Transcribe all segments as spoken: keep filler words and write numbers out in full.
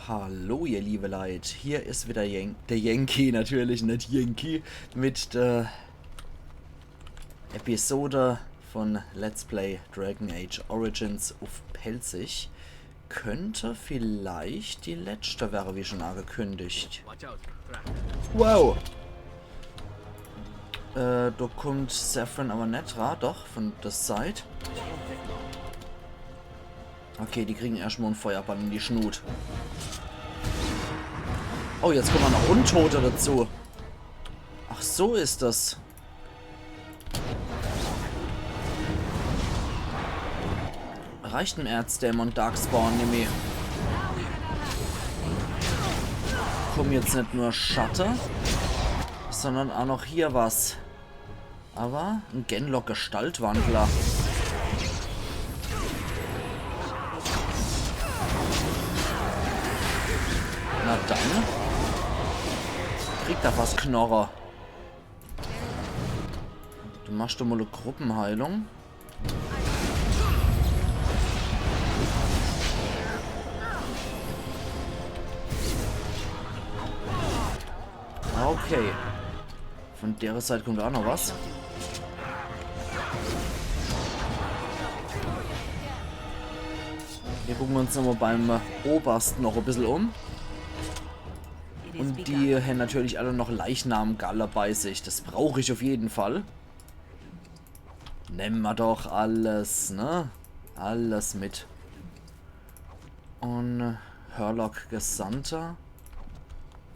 Hallo ihr liebe Leit, hier is wieder Yan-, der Yankee, natürlich net Yankee, mit der Episode von Let's Play Dragon Age Origins uff Pälzisch. Könnt vielleicht die letschte werre, wie schon angekündigt. Wow! Äh, do kummt Zevran awwer net dra, doch, von der Seit. Okay, die kriegen erscht mol en Feuerball in die Schnut. Oh, jetzt kummen noch Untote dazu. Ach, so is das. Reicht en Erzdämon Darkspawn nimmi. Kummen jetzt net nur Schatte, sondern aa noch hier was. Awwer en Genlock-Gestaltwandler. Na dann. Kriegt er was Knorre. Du machst doch mol e Gruppenheilung. Okay. Von dere Seit kummt aa noch was. Mir gucken uns nochmol beim Oberst noch e bissel um. Und die hän natürlich alle noch Leichnamgalle bei sich. Das brauch ich uff jeden Fall. Nemme mer doch alles, ne? Alles mit. Und Hurlock Gesandter.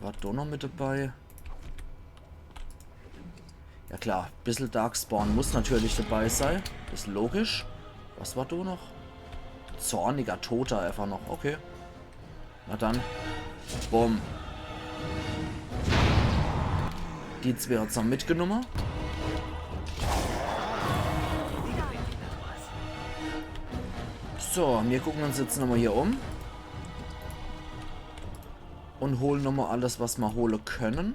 War do noch mit dabei? Ja klar, bissel Darkspawn muss natürlich dabei sei. Is logisch. Was war do noch? Zorniger Toter einfach noch. Okay. Na dann. Bumm. Die zwee hat's noch mitgenumme. So, mir gucken uns jetzt nochmol hier um. Und holen nochmol alles, was mer hole können.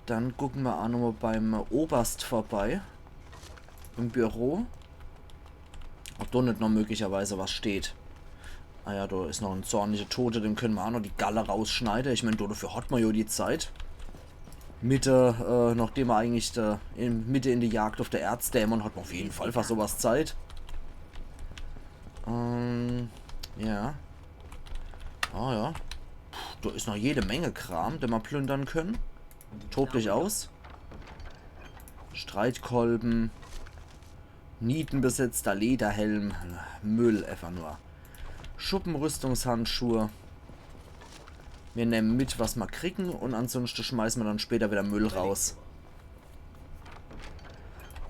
Dann gucken mer aa nochmol beim Oberst vorbei. Im Büro. Ob do net noch möglicherweise was steht. Ah ja, do is noch en zorniger Toter, dem können mer aa noch die Galle rausschneide. Ich mein, do, dafür hat mer jo die Zeit. Mitte, äh, nachdem mer eigentlich de, in, Mitte in die Jagd uff de Erzdämon hat mer uff jeden Fall für sowas Zeit. Ähm, ja. Ah ja. Puh, do is noch jede Menge Kram, den mer plündern können. Tobt euch aus. Streitkolben. Nietenbesetzter Lederhelm. Müll einfach nur. Schuppenrüstungshandschuhe. Mir nemme mit, was mer kriegen, und ansonsten schmeißen mer dann später wieder Müll raus.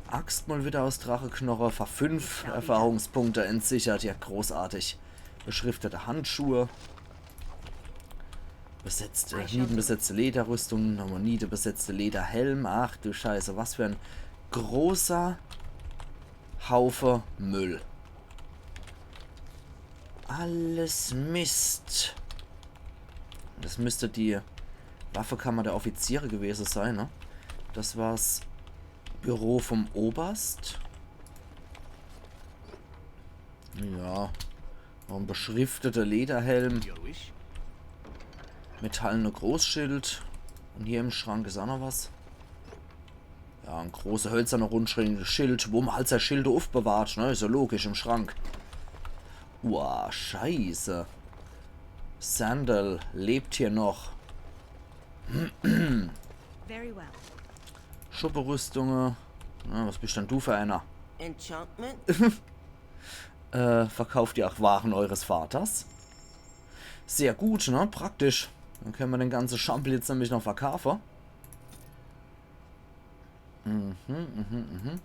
Axt mal wieder aus Dracheknoche, für fünf Erfahrungspunkte entsichert. Ja, großartig. Beschriftete Handschuhe. Besetzte, nietenbesetzte Lederrüstung, nochmal nietenbesetzte Lederhelm. Ach du Scheiße, was für ein großer Haufe Müll. Alles Mist. Das müsste die Waffekammer der Offiziere gewesen sein, ne? Das war's Büro vom Oberst. Ja. Noch ein beschrifteter Lederhelm. Metallene Großschild. Und hier im Schrank ist auch noch was. Ja, ein großer hölzerner Rundschild, wo man halt sei Schilde aufbewahrt, ne? Ist ja logisch, im Schrank. Uah, Scheiße. Sandal lebt hier noch. Very well. Schupperüstunge. Na, was bist denn du für einer? Enchantment? Äh, verkauft ihr auch Waren eures Vaters? Sehr gut, ne? Praktisch. Dann können wir den ganzen Schampel jetzt nämlich noch verkaufen. Mhm, mhm, mhm.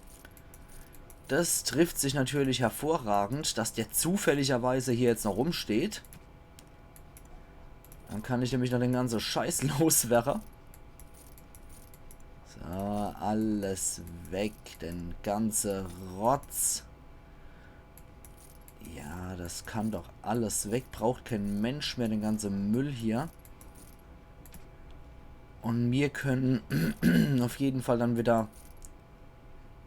Das trifft sich natürlich hervorragend, dass der zufälligerweise hier jetzt noch rumsteht. Dann kann ich nämlich noch den ganzen Scheiß loswerden. So, alles weg, den ganzen Rotz. Ja, das kann doch alles weg. Braucht kein Mensch mehr den ganzen Müll hier. Und wir können auf jeden Fall dann wieder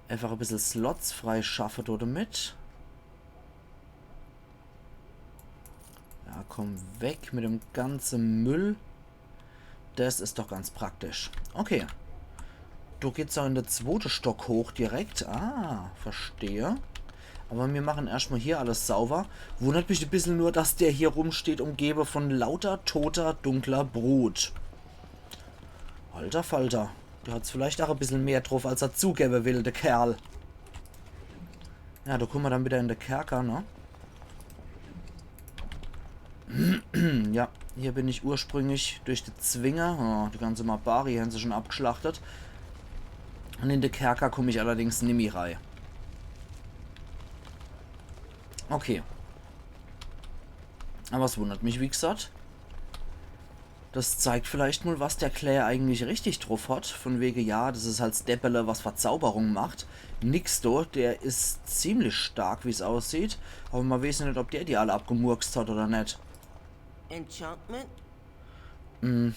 einfach ein bisschen Slots freischaffe dort mit. Komm weg mit dem ganze Müll. Das is doch ganz praktisch. Okay. Do geht's doch in de zwote Stock hoch direkt. Ah, verstehe. Aber mir machen erscht mal hier alles sauber. Wundert mich e bissel nur, dass der hier rumsteht, umgebe von lauter toter, dunkler Brut. Alter Falter. Der hat's vielleicht auch e bissel mehr drauf, als er zugebe will, de Kerl. Ja, do kumme mer dann wieder in de Kerker, ne? Ja, hier bin ich ursprünglich durch de Zwinger. Oh, die ganze Mabari hän se schon abgeschlachtet. Und in de Kerker kumm ich allerdings nimmi rei. Okay. Aber es wundert mich, wie gesagt. Das zeigt vielleicht mal, was der Claire eigentlich richtig drauf hat. Von wege, ja, das is halt Deppele, was Verzauberung macht. Nix do, der is ziemlich stark, wie's aussieht. Aber man weiß ja net, ob der die alle abgemurkst hat oder net. Enchantment? Hm.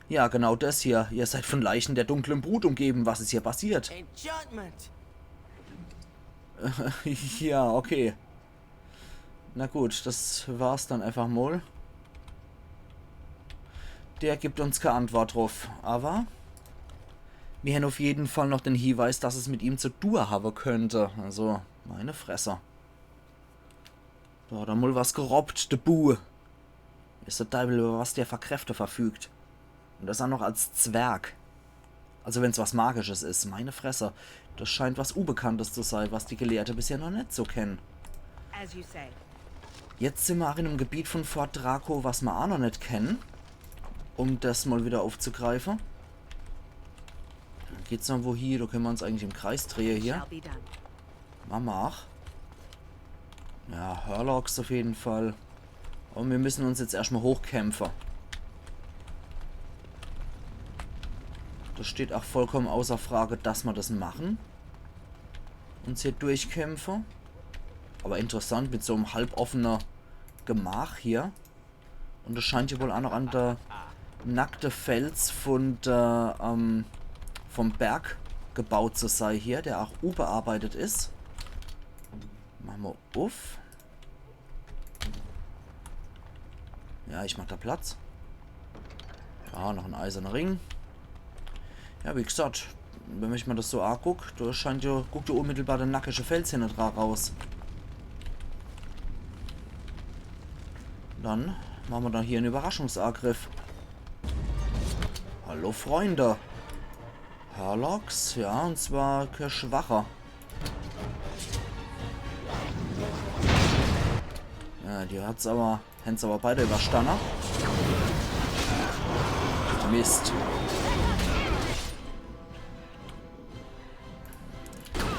Ja, genau das hier. Ihr seid von Leichen der dunklen Brut umgeben. Was is hier passiert? Enchantment! Ja, okay. Na gut, das war's dann einfach mal. Der gibt uns keine Antwort drauf, aber mir hän auf jeden Fall noch den Hinweis, dass es mit ihm zu tun haben könnte. Also, meine Fresse. Da hat er mal was gerobbt, de Bu. Is der Deiwel, über was der für Kräfte verfügt. Und das auch noch als Zwerg. Also wenn's was Magisches is, meine Fresse. Das scheint was Unbekanntes zu sein, was die Gelehrte bisher noch net so kennen. As you say. Jetzt sind wir auch in einem Gebiet von Fort Draco, was wir auch noch net kennen. Um das mal wieder aufzugreifen. Dann geht's noch wohin, da können wir uns eigentlich im Kreis drehen hier. Shall be done. Mama. Ja, Hurlocs auf jeden Fall. Und wir müssen uns jetzt erstmal hochkämpfen. Das steht auch vollkommen außer Frage, dass wir das machen. Uns hier durchkämpfen. Aber interessant, mit so einem halboffenen Gemach hier. Und das scheint hier wohl auch noch an der nackte Fels von der, ähm, vom Berg gebaut zu sein hier, der auch unbearbeitet is. Machen wir uff. Ja, ich mach da Platz. Ja, noch ein eiserner Ring. Ja, wie gesagt, wenn ich mir das so anguck, da scheint ja, guckt ja unmittelbar der nackische Fels hinne dran raus. Dann machen wir dann hier einen Überraschungsangriff. Hallo Freunde. Hurlocs, ja, und zwar kein schwacher. Ja, die hat's aber, hän's aber beide überstanne. Mist.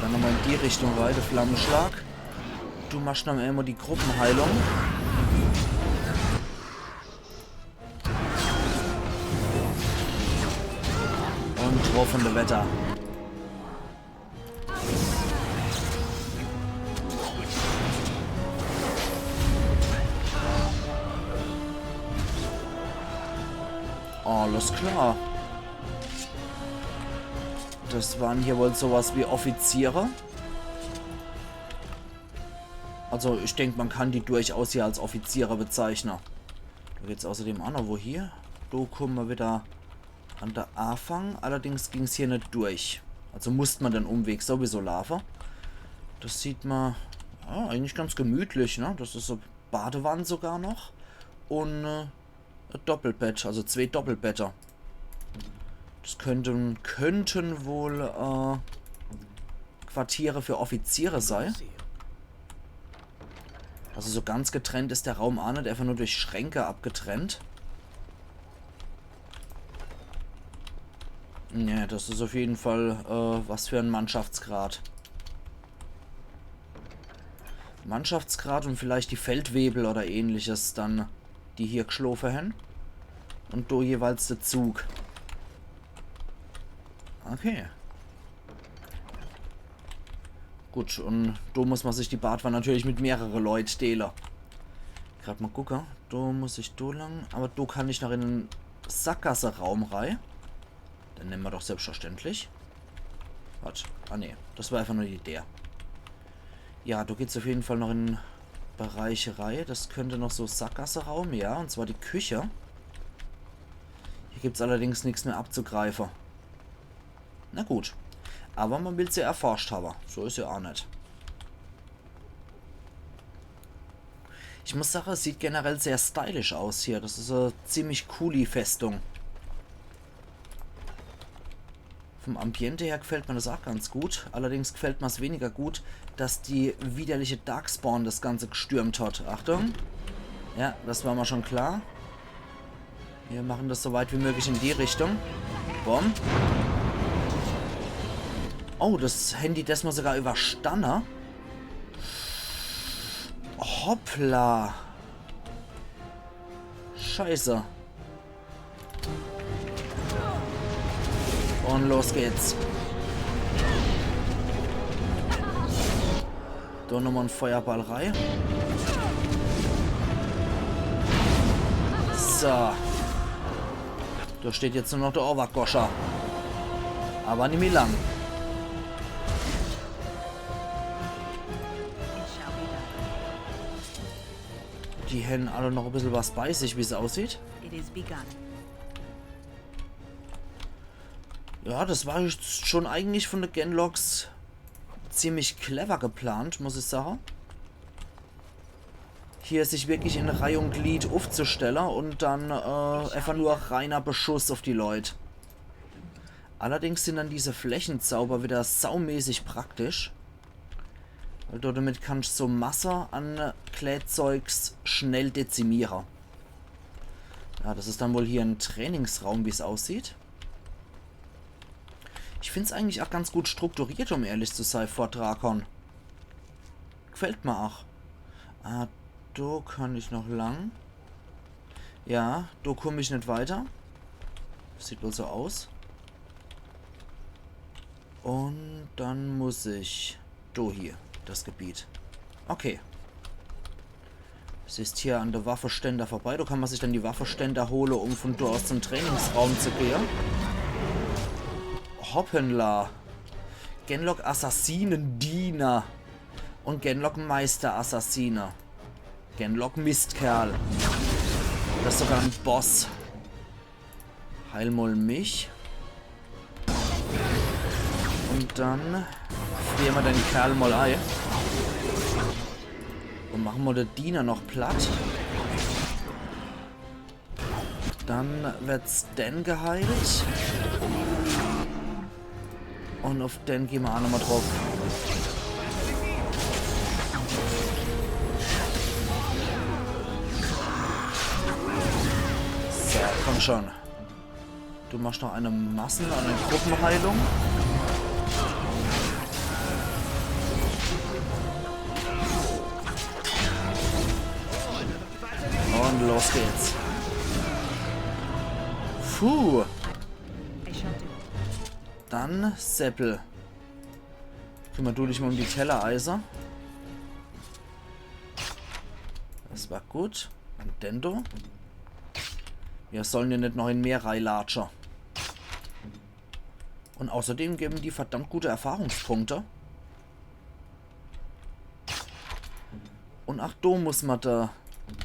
Dann nochmal in die Richtung weiter, Flammenschlag. Du machst noch einmal die Gruppenheilung. Und drauf von der Wetter. Alles klar. Das waren hier wohl sowas wie Offiziere. Also ich denk, man kann die durchaus hier als Offiziere bezeichnen. Da geht's außerdem auch noch wo hier. Da kommen wir wieder an der Anfang. Allerdings ging's hier nicht durch. Also musste man den Umweg sowieso laufen. Das sieht man, ja, eigentlich ganz gemütlich, ne? Das is so Badewanne sogar noch. Und äh, ein Doppelbett, also zwei Doppelbetter. Das könnten, könnten wohl äh, Quartiere für Offiziere sein. Also so ganz getrennt is der Raum auch nicht, einfach nur durch Schränke abgetrennt. Nee, das is auf jeden Fall äh, was für ein Mannschaftsgrad. Mannschaftsgrad und vielleicht die Feldwebel oder ähnliches dann, die hier geschlofe hän. Und do jeweils der Zug. Okay. Gut, und do muss man sich die Badwanne natürlich mit mehrere Leut deele. Grad mal gucke. Do muss ich do lang. Aber do kann ich noch in den Sackgasseraum rei. Den nemme mer doch selbstverständlich. Wart. Ah, nee. Das war einfach nur die Idee. Ja, do geht's auf jeden Fall noch in Bereich rei. Das könnt noch so Sackgasseraum, ja, und zwar die Küche. Hier gibt's allerdings nix mehr abzugreife. Na gut. Aber man will se ja erforscht habe. So is ja aa net. Ich muss sage, es sieht generell sehr stylisch aus hier. Das is e ziemlich cooli Festung. Vom Ambiente her gefällt mir das auch ganz gut. Allerdings gefällt mir's weniger gut, dass die widerliche Darkspawn das Ganze gestürmt hat. Achtung. Ja, das war mir schon klar. Wir machen das so weit wie möglich in die Richtung. Bumm. Oh, das Handy diesmal sogar überstanne. Hoppla. Scheiße. Und los geht's. Do nochmal en Feuerball rei. So. Do steht jetzt nur noch der Oberkoscher. Aber nimmi lang. Die hän alle noch e bissel was bei sich, wie's aussieht. It is begun. Ja, das war jetzt schon eigentlich von de Genlocks ziemlich clever geplant, muss ich sage. Hier sich wirklich in Reih und Glied uffzustelle und dann äh, einfach nur reiner Beschuss uff die Leut. Allerdings sind dann diese Flächenzauber wieder saumäßig praktisch. Weil du damit kannst so Masse an Klähzeugs schnell dezimiere. Ja, das is dann wohl hier en Trainingsraum, wie's aussieht. Ich find's eigentlich auch ganz gut strukturiert, um ehrlich zu sei, vor Drakon. Gefällt mir auch. Ah, do kann ich noch lang. Ja, do komm ich net weiter. Sieht wohl so aus. Und dann muss ich do hier, das Gebiet. Okay. Es is hier an de Waffeständer vorbei. Do kann man sich dann die Waffeständer hole, um von do aus zum Trainingsraum zu gehe. Hoppala. Genlock Assassinendiener. Und Genlock Meisterassassine. Genlock Mistkerl. Das is sogar en Boss. Heil mal mich. Und dann friere mer den Kerl mal ei. Und mache mer de Diener noch platt. Dann werd's den geheilt. Und uff den gehn mer auch nochmal druff. So, komm schon. Du machst noch eine Massen-, eine Gruppenheilung. Und los geht's. Puh. Dann, Seppel. Kümmer du dich mal um die Tellereise. Das war gut. Und Dendo. Wir sollen ja net noch in Meer reilatsche. Und außerdem geben die verdammt gute Erfahrungspunkte. Und ach, do muss mer de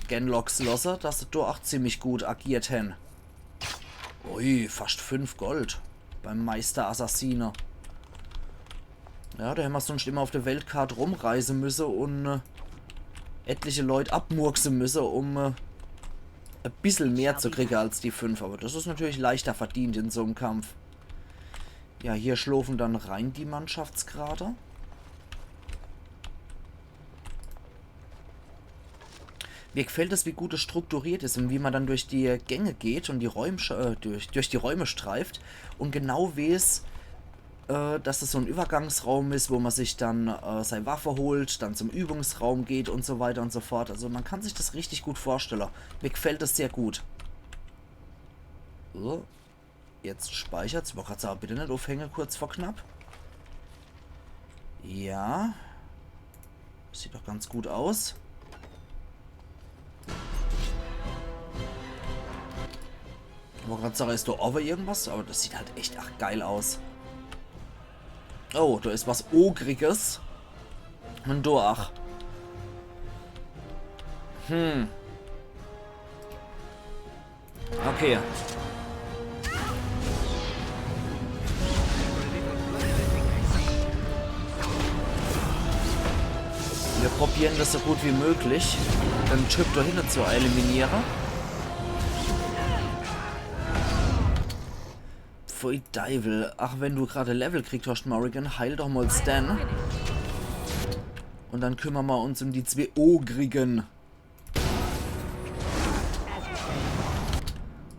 Genlocks losse, dass se do ach ziemlich gut agiert hän. Ui, fast fünf Gold beim Meister Assassine. Ja, do hämmer sonst immer auf der Weltkart rumreise müsse und äh, etliche Leut abmurkse müsse, um äh, e bissel mehr zu kriege als die fünf. Aber das is natürlich leichter verdient in so'm Kampf. Ja, hier schlofen dann rein die Mannschaftsgrade. Mir gefällt es, wie gut es strukturiert is und wie man dann durch die Gänge geht und die Räume, äh, durch, durch die Räume streift und genau weeß, äh, dass es so en Übergangsraum is, wo man sich dann äh, sei Waffe holt, dann zum Übungsraum geht und so weiter und so fort. Also man kann sich das richtig gut vorstelle. Mir gefällt es sehr gut. So. Jetzt speichert's. Ich wollt grad sage, bitte net uffhänge kurz vor knapp. Ja. Sieht doch ganz gut aus. Ich wollt grad sage, is do owwe irgendwas? Aber das sieht halt echt ach geil aus. Oh, do is was Ogriges. Und do ach. Hm. Okay. Wir probieren das so gut wie möglich, den Typ do hinne zu eliminiere. Pfui Deiwel. Ach, wenn du grad Level kriegt hast, Morrigan, heil doch mal Sten. Und dann kümmern wir uns um die zwee Ogrigen.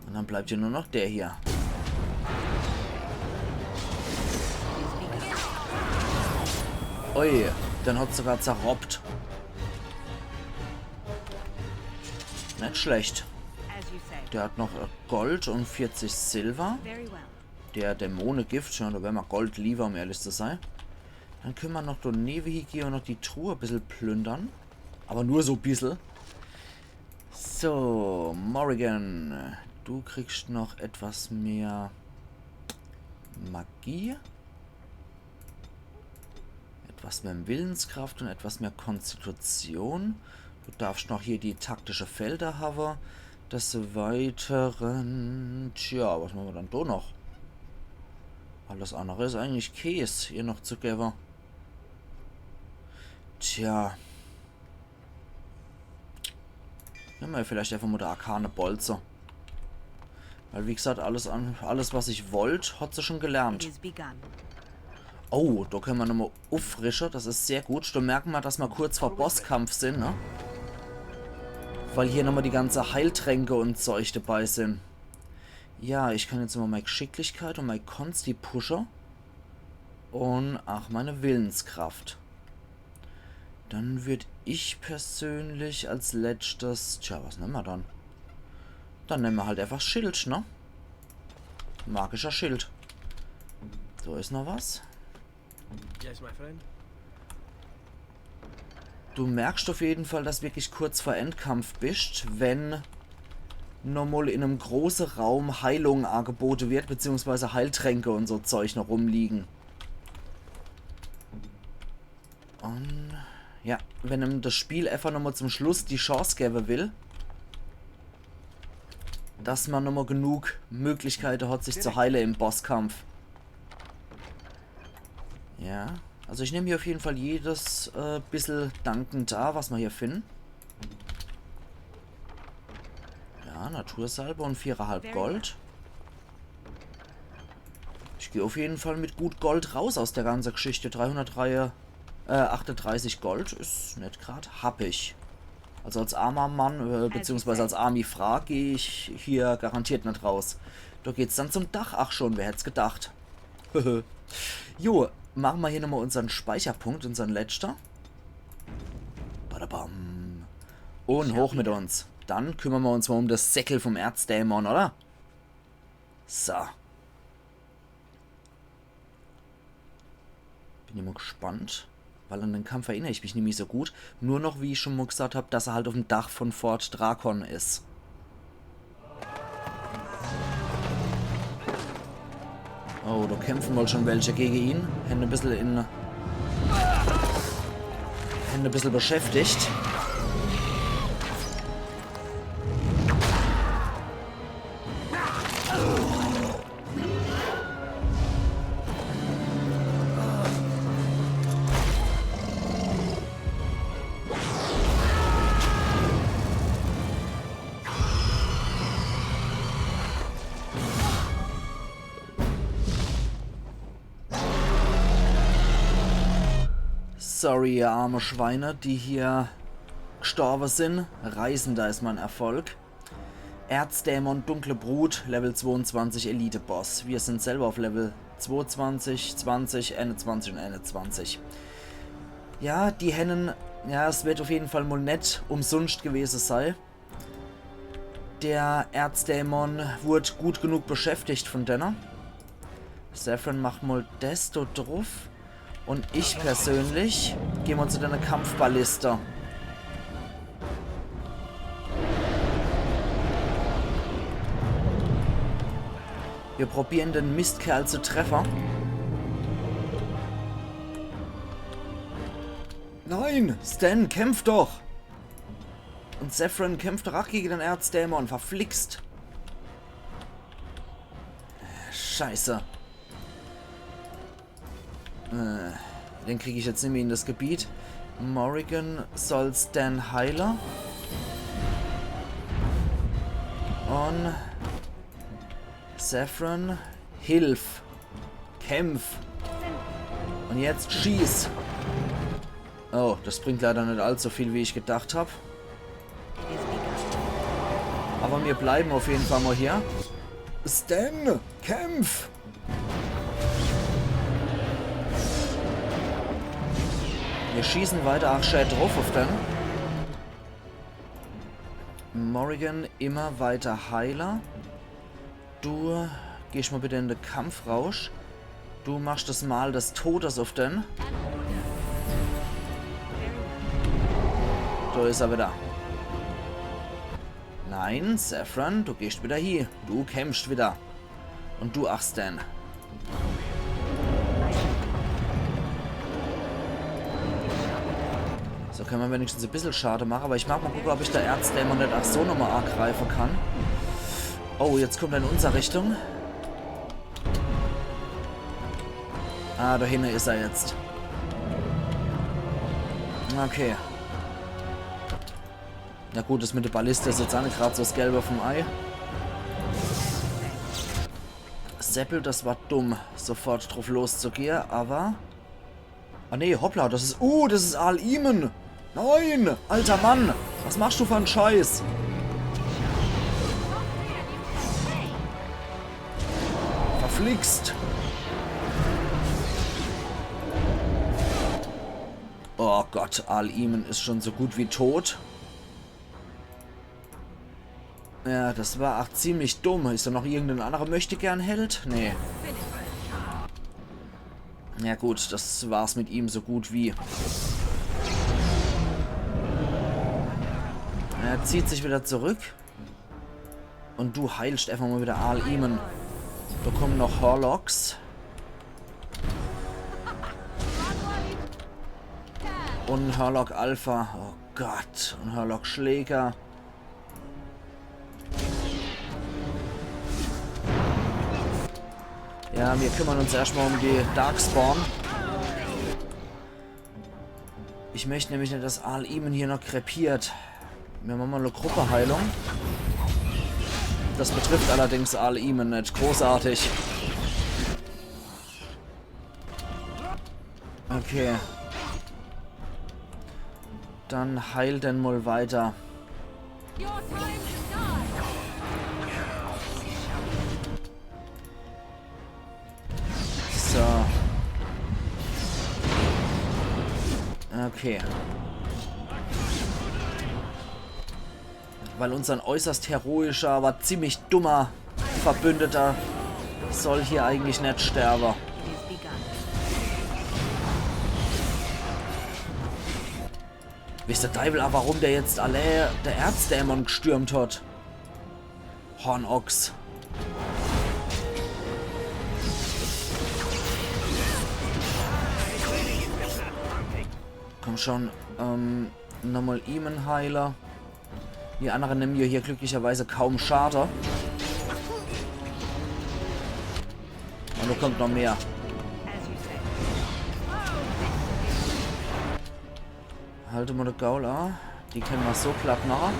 Und dann bleibt ja nur noch der hier. Ui, den hat's sogar zerroppt. Net schlecht. Der hat noch äh, Gold und vierzig Silber. Der Dämonegift, ja, do wär mer Gold liewer, um ehrlich zu sein. Dann könne mer noch do newe hiegehe und noch die Truhe e bissel plündern. Aber nur so e bissel. So, Morrigan, du kriegst noch etwas mehr Magie. Etwas mehr Willenskraft und etwas mehr Konstitution. Du darfst noch hier die taktische Felder hawwe. Des Weiteren, tja, was mache mer dann do noch? Alles andere is eigentlich Käs, ihr noch zu gewwe. Tja. Nemme mer vielleicht einfach mal de arkane Bolze. Weil, wie gesagt, alles, an, alles, was ich wollt, hat se schon gelernt. It is begun. Oh, do könne mer nochmal uffrische. Des is sehr gut. Do merke mer, dass mer kurz vor Bosskampf sin, ne? Weil hier nochmal die ganze Heiltränke und Zeug dabei sin. Ja, ich kann jetzt mal meine Geschicklichkeit und meine Konsti pushe. Und ach, meine Willenskraft. Dann würd ich persönlich als letztes, tja, was nemme mer dann? Dann nemme mer halt einfach Schild, ne? Magischer Schild. So, is noch was? Yes, my friend. Du merkst auf jeden Fall, dass wirklich kurz vor Endkampf bist, wenn nochmal in einem großen Raum Heilung angebote wird, beziehungsweise Heiltränke und so Zeug noch rumliegen. Und ja, wenn einem das Spiel einfach nochmal zum Schluss die Chance geben will, dass man nochmal genug Möglichkeiten hat, sich zu heilen im Bosskampf. Ja, also ich nehme hier auf jeden Fall jedes äh, bissel dankend an, was wir hier finden. Ja, Natursalbe und viereinhalb Gold. Ich gehe auf jeden Fall mit gut Gold raus aus der ganzen Geschichte. Dreihundertdrei, äh, achtunddreißig Gold is net grad happig. Also als armer Mann, äh, beziehungsweise als armi Frau gehe ich hier garantiert net raus. Da geht's dann zum Dach. Ach schon, wer hätt's gedacht? Jo, machen wir hier nochmal unseren Speicherpunkt, unseren letzter. Badabam. Und hoch mit uns. Dann kümmern wir uns mal um das Säckel vom Erzdämon, oder? So. Bin immer gespannt, weil an den Kampf erinnere ich mich nämlich so gut. Nur noch, wie ich schon mal gesagt hab, dass er halt auf dem Dach von Fort Drakon is. Oh, da kämpfen wohl schon welche gegen ihn. Hänn e bissel in, hänn e bissel beschäftigt. Sorry, ihr arme Schweine, die hier gestorbe sin. Reisender is mein Erfolg. Erzdämon, dunkle Brut, Level zweiundzwanzig, Elite-Boss. Wir sin selber auf Level zweiundzwanzig, zwanzig, einundzwanzig und einundzwanzig. Ja, die Hennen, ja, es wird auf jeden Fall mal net umsunscht gewesen sei. Der Erzdämon wurd gut genug beschäftigt von denne. Zevran macht mal des do druff. Und ich persönlich geh mal zu denne Kampfballiste. Wir probieren, den Mistkerl zu treffen. Nein, Sten, kämpf doch! Und Zevran kämpft doch ach gege den Erzdämon. Verflixt. Scheiße. Äh, den krieg ich jetzt nimmi in das Gebiet. Morrigan soll Sten heile. Und Zevran, hilf. Kämpf. Und jetzt schieß. Oh, das bringt leider net allzu viel, wie ich gedacht hab. Aber mir bleiben auf jeden Fall mal hier. Sten, kämpf! Mir schießen weiter Arschee drauf auf den. Morrigan immer weiter heile. Du gehst mal bitte in den Kampfrausch. Du machst das Mal des Todes auf den. Da ist er wieder. Nein, Zevran, du gehst wieder hie. Du kämpfst wieder. Und du ach, Sten. So kann man wenigstens e bissel Schade mache, aber ich mag mal gucke, ob ich der Erzdämon net ach so nochmal angreife kann. Oh, jetzt kommt er in unser Richtung. Ah, da hinne is er jetzt. Okay. Na gut, das mit der Balliste is jetzt ach net grad so das Gelbe vom Ei. Seppel, das war dumm, sofort drauf loszugehe, aber... Ah nee, hoppla, das is... Uh, das is Arl Eamon! Nein! Alter Mann! Was machst du für en Scheiß? Verflixt! Oh Gott, Arl Eamon is schon so gut wie tot. Ja, das war ach ziemlich dumm. Is da noch irgendein anderer Möchtegern-Held? Nee. Ja gut, das war's mit ihm so gut wie. Er zieht sich wieder zurück. Und du heilst einfach mal wieder Arl Eamon. Da kommen noch Horlocks. Und Horlock Alpha. Oh Gott. Und Horlock Schläger. Ja, wir kümmern uns erstmal um die Darkspawn. Ich möchte nämlich net, dass Arl Eamon hier noch krepiert. Wir machen mal eine Gruppeheilung. Das betrifft allerdings Arl Eamon net. Großartig. Okay. Dann heil den mal weiter. Your time to die. So. Okay. Weil unser äußerst heroischer, aber ziemlich dummer Verbündeter soll hier eigentlich net sterbe. Weiß der Deiwel ach, warum der jetzt alle der Erzdämon gstürmt hat. Hornochs. Komm schon, ähm, nochmal Eamon heile. Die anderen nehmen ja hier glücklicherweise kaum Schade. Und da kommt noch mehr. Halt mal de Gaul an. Die können wir so platt machen.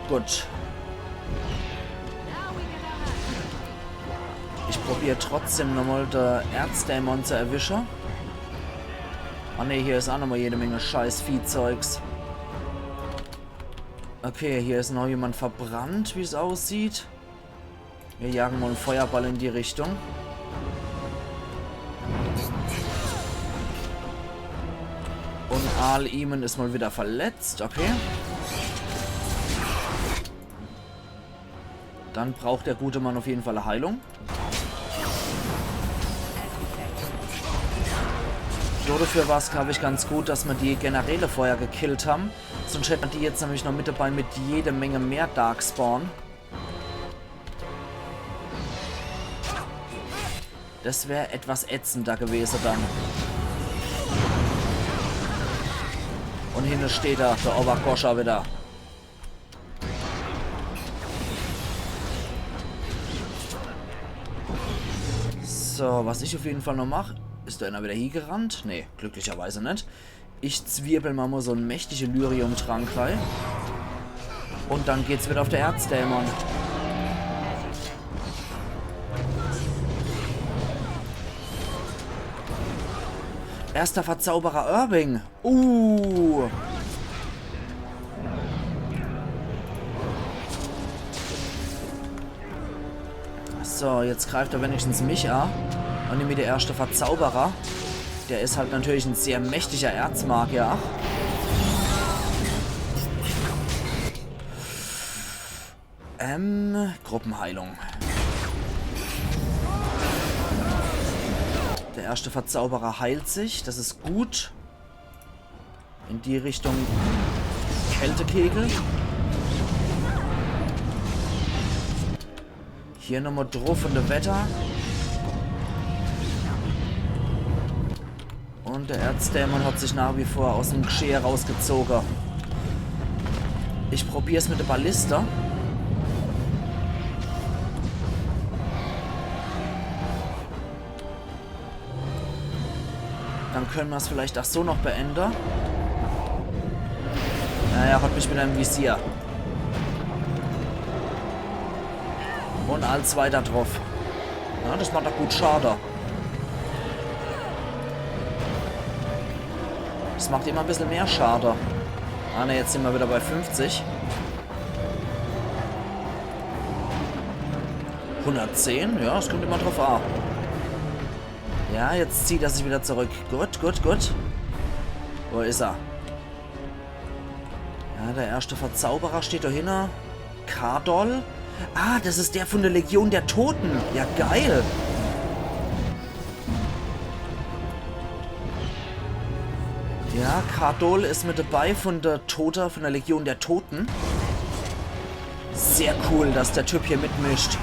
Gut. Ich probier trotzdem nochmal de Erzdämon zu erwische. Ah ne, hier is ach nochmal jede Menge scheiß Viehzeugs. Okay, hier is noch jemand verbrannt, wie's aussieht. Wir jagen mal en Feuerball in die Richtung. Und Arl Eamon is mal wieder verletzt, okay. Dann braucht der gute Mann auf jeden Fall e Heilung. So, dafür war's, glaub ich, ganz gut, dass wir die Generäle vorher gekillt haben. Sonst hätten wir die jetzt nämlich noch mit dabei mit jede Menge mehr Darkspawn. Das wär etwas ätzender gewese dann. Un hinne steht er, der Obergoscher wieder. So, was ich auf jeden Fall noch mach, is do einer wieder hiegerannt? Nee, glücklicherweise net. Ich zwirbel ma mo so en mächtige Lyrium-Trank rei. Un dann geht's wieder auf de Erzdämon. Erster Verzauberer Irving. Uh. So, jetzt greift er wenigstens mich a. Un nimmi der erste Verzauberer. Der is halt natürlich en sehr mächtiger Erzmagier. Ähm, Gruppenheilung. Der erste Verzauberer heilt sich, das is gut. In die Richtung Kältekegel. Hier nochmo druff un de Wetter. Un der Erzdämon hat sich nach wie vor aus em G'schehe rausgezoge. Ich probier's mit de Ballista. Dann könne mer's vielleicht ach so noch beende. Naja, hat mich wieder im Visier. Un als weiter druff. Ja, das macht doch gut Schade. Das macht immer e bissel mehr Schade. Ah ne, jetzt sin mer wieder bei fünfzig. Hundertzehn, ja, es kommt immer druff a. Ja, jetzt zieht er sich wieder zurück. Gut, gut, gut. Wo is er? Ja, der erste Verzauberer steht do hinne. Kardol? Ah, das is der von der Legion der Toten. Ja, geil. Ja, Kardol is mit dabei von der Tote, von der Legion der Toten. Sehr cool, dass der Typ hier mitmischt.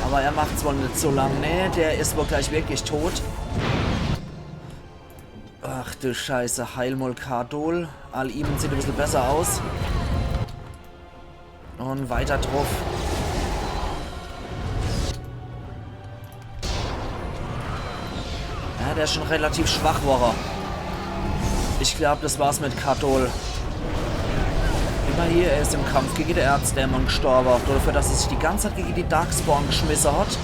Aber er macht zwar net so lang, ne? Der is wohl gleich wirklich tot. Ach du Scheiße, heil mol Kardol. Al Imen sieht e bissel besser aus. Un weiter druff. Ja, der is schon relativ schwach worre. Ich glaub, das war's mit Kardol. Immerhin, er is im Kampf gegen den Erzdämon gestorben. Dafür, dass er sich die ganze Zeit gegen die Darkspawn geschmissen hat,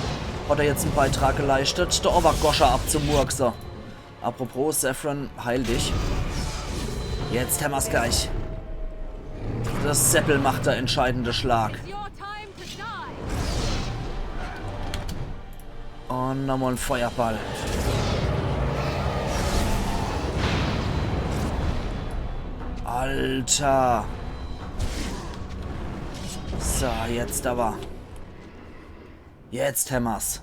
hat er jetzt en Beitrag geleistet, der Obergoscher abzumurksen. Apropos, Zevran, heil dich. Jetzt hämmer's gleich. Der Seppel macht der entscheidende Schlag. Un nochmal en Feuerball. Alter. So, jetzt aber. Jetzt hämmer's.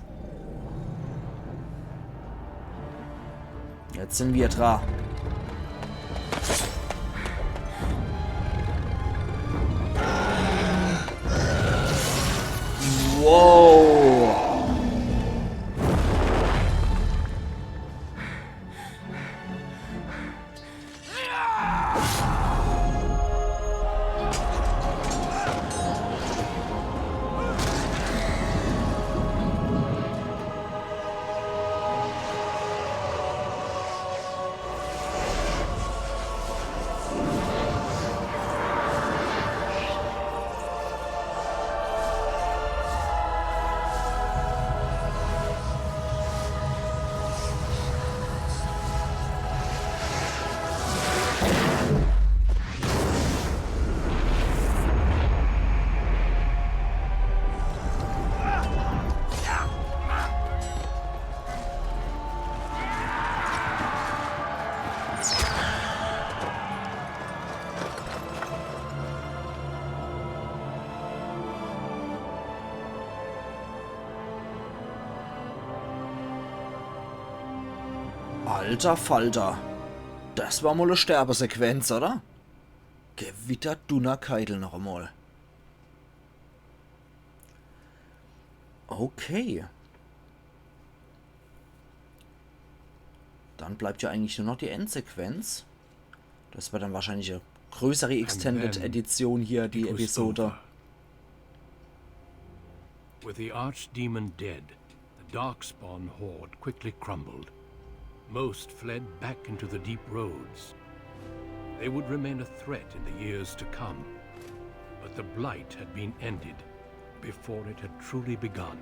Jetzt sin wir dra. Wow. Alter Falter. Das war mol e Sterbesequenz, oder? Gewitter Dunnerkeidel noch emol. Okay. Dann bleibt ja eigentlich nur noch die Endsequenz. Das wird dann wahrscheinlich eine größere Extended Edition hier, die Episode. With the archdemon dead, the darkspawn horde quickly crumbled. Most fled back into the deep roads. They would remain a threat in the years to come, but the blight had been ended before it had truly begun.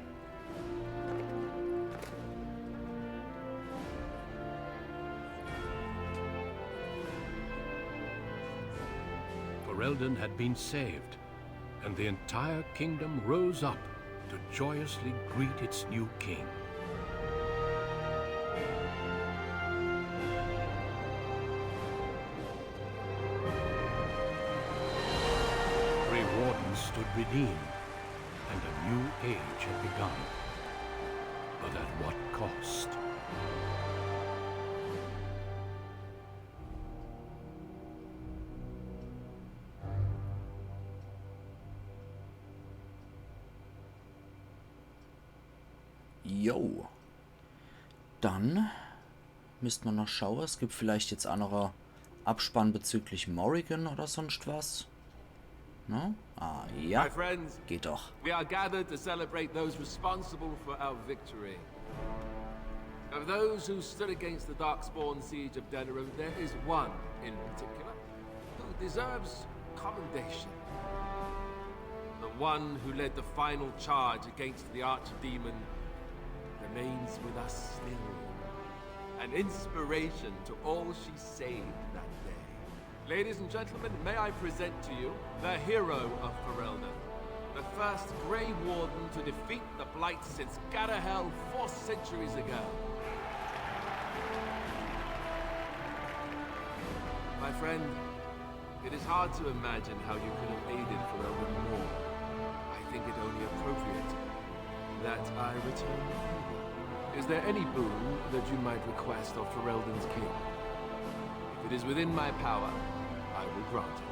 Ferelden had been saved, and the entire kingdom rose up to joyously greet its new king. Grey Wardens stood redeemed, and a new age had begun. But at what cost? Jo. Dann müsst mer noch schaue. Es gibt vielleicht jetzt aa noch e Abspann bezüglich Morrigan oder sonst was. Ne? Ah, ja. My friends, Geht doch. we are gathered to celebrate those responsible for our victory. Of those who stood against the Darkspawn siege of Denerim, there is one in particular who deserves commendation. The one who led the final charge against the archdemon remains with us still. An inspiration to all she saved that day. Ladies and gentlemen, may I present to you the hero of Ferelden, the first Grey Warden to defeat the Blight since Garahel four centuries ago. My friend, it is hard to imagine how you could have aided Ferelden more. I think it only appropriate that I return the favor. Is there any boon that you might request of Ferelden's king? If it is within my power, I will grant it.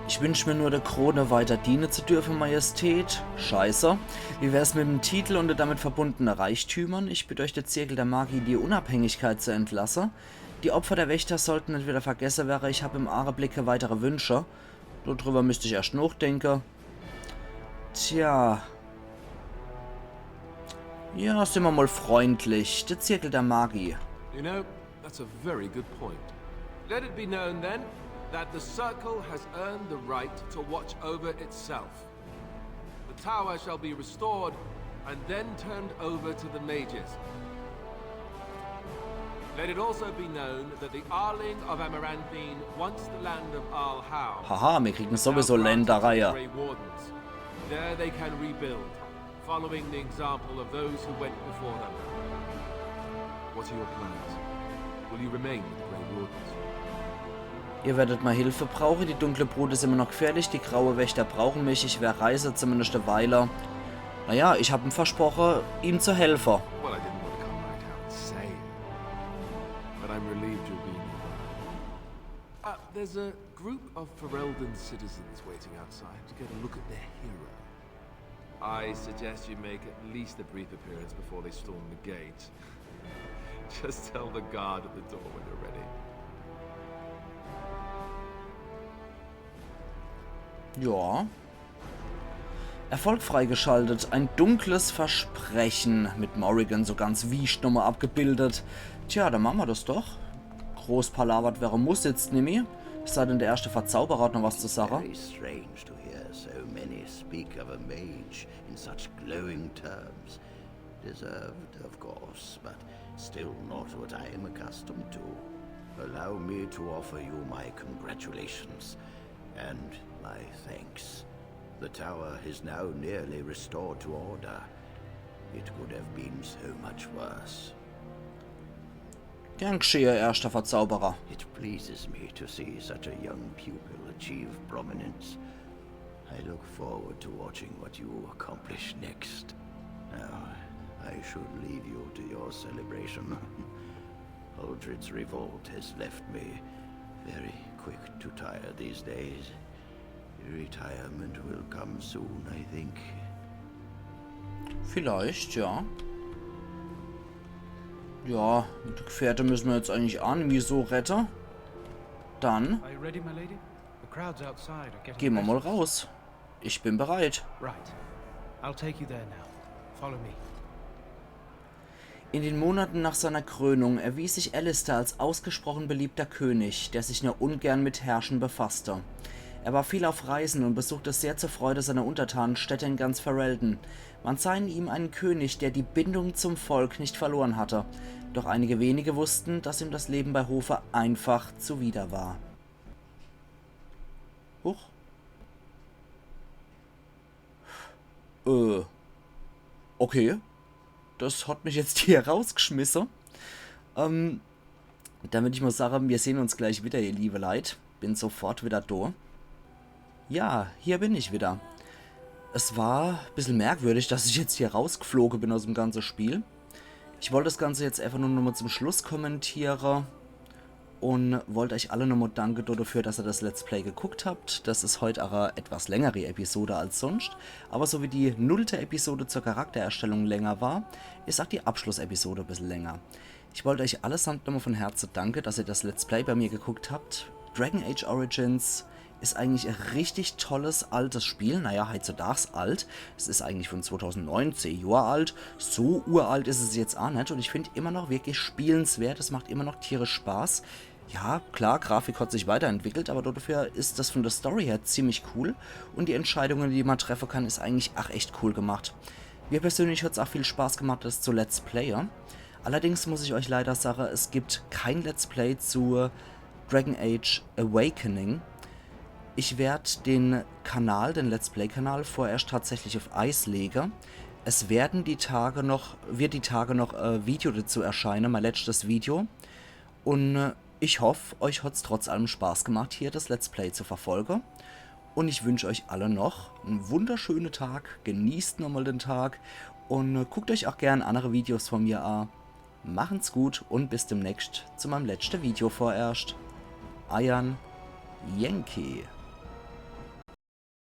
Ich wünsch mir nur, der Krone weiter diene zu dürfe, Majestät. Scheiße. Wie wär's mit dem Titel und den damit verbundenen Reichtümern? Ich bitt euch, de Zirkel der Magie in die Unabhängigkeit zu entlasse. Die Opfer der Wächter sollten net wieder vergesse wäre. Ich hab im Augenblick kee weitere Wünsche. Do drüber müsst ich erscht nochdenke. Tja. Ja, sin mer mal freundlich. De Zirkel der Magie. You know, that's a very good point. Let it be known then that the Circle has earned the right to watch over itself. The tower shall be restored and then turned over to the mages. Let it also be known that the Arling of Amaranthine wants the land of Alhau. Haha, mir kriegen sowieso Now granted to the Ländereie. Grey Wardens. There they can rebuild, following the example of those who went before them. What are your plans? Will you remain with the Grey Wardens? Ihr werdet mei Hilfe brauche. Die dunkle Brut is immer noch gefährlich. Die graue Wächter brauchen mich. Ich wer reise, zumindest e Weile. Naja, ich hab em versproche, ihm zu helfe. Well, I didn't want to come right out and say it, but I'm relieved you'll be nearby. Uh, there's a group of Ferelden citizens waiting outside to get a look at their hero. I suggest you make at least a brief appearance before they storm the gate. Just tell the guard at the door when you're ready. Ja. Erfolg freigeschaltet. Ein dunkles Versprechen. Mit Morrigan so ganz wiescht nochmal abgebildet. Tja, dann mache mer das doch. Groß palawert wäre muss jetzt nimmi. Es sei denn, der erschte Verzauberer hat noch was zu sage. Very strange to hear so many speak of a mage in such glowing terms. Deserved, of course, but still not what I am accustomed to. Allow me to offer you my congratulations and my thanks. The tower is now nearly restored to order. It could have been so much worse. Gern g'schehe, erschter Verzauberer. It pleases me to see such a young pupil achieve prominence. I look forward to watching what you accomplish next. Now, I should leave you to your celebration. Uldred's revolt has left me very quick to tire these days. Retirement will come soon, I think. Vielleicht, ja. Ja, die Gefährte müssen wir jetzt eigentlich auch nicht so retten. Dann Are you ready, my lady? The crowds outside are getting gehen wir better. Mal raus. Ich bin bereit. Right. I'll take you there now. Follow me. In den Monaten nach seiner Krönung erwies sich Alistair als ausgesprochen beliebter König, der sich nur ungern mit Herrschen befasste. Er war viel auf Reisen und besuchte sehr zur Freude seiner Untertanen Städte in ganz Ferelden. Man sah in ihm einen König, der die Bindung zum Volk nicht verloren hatte. Doch einige wenige wussten, dass ihm das Leben bei Hofe einfach zuwider war. Huch. Äh. Okay. Das hat mich jetzt hier rausgeschmissen. Ähm, dann würd ich mal sagen, wir sehen uns gleich wieder, ihr liebe Leit. Bin sofort wieder da. Ja, hier bin ich wieder. Es war ein bisschen merkwürdig, dass ich jetzt hier rausgeflogen bin aus dem ganzen Spiel. Ich wollte das Ganze jetzt einfach nur nochmal zum Schluss kommentieren und wollte euch alle nochmal danken dafür, dass ihr das Let's Play geguckt habt. Das ist heute auch eine etwas längere Episode als sonst, aber so wie die nullte Episode zur Charaktererstellung länger war, ist auch die Abschlussepisode ein bisschen länger. Ich wollte euch allesamt nochmal von Herzen danken, dass ihr das Let's Play bei mir geguckt habt. Dragon Age Origins ist eigentlich ein richtig tolles altes Spiel. Naja, heutzutage alt. Es ist eigentlich von zweitausendneun, zehn Jahre alt. So uralt ist es jetzt auch nicht. Und ich finde immer noch wirklich spielenswert. Es macht immer noch tierisch Spaß. Ja, klar, Grafik hat sich weiterentwickelt, aber dafür ist das von der Story her ziemlich cool. Und die Entscheidungen, die man treffen kann, ist eigentlich auch echt cool gemacht. Mir persönlich hat's auch viel Spaß gemacht, das zu Let's Playen. Allerdings muss ich euch leider sagen, es gibt kein Let's Play zu Dragon Age Awakening. Ich werd den Kanal, den Let's Play Kanal, vorerst tatsächlich auf Eis legen. Es werden die Tage noch, wird die Tage noch ein Video dazu erscheinen, mein letztes Video. Und äh, ich hoffe, euch hat's trotz allem Spaß gemacht, hier das Let's Play zu verfolgen. Und ich wünsche euch alle noch einen wunderschönen Tag. Genießt nochmal den Tag und äh, guckt euch auch gern andere Videos von mir an. Machen's gut und bis demnächst zu meinem letzten Video vorerst. Eiern Yankee.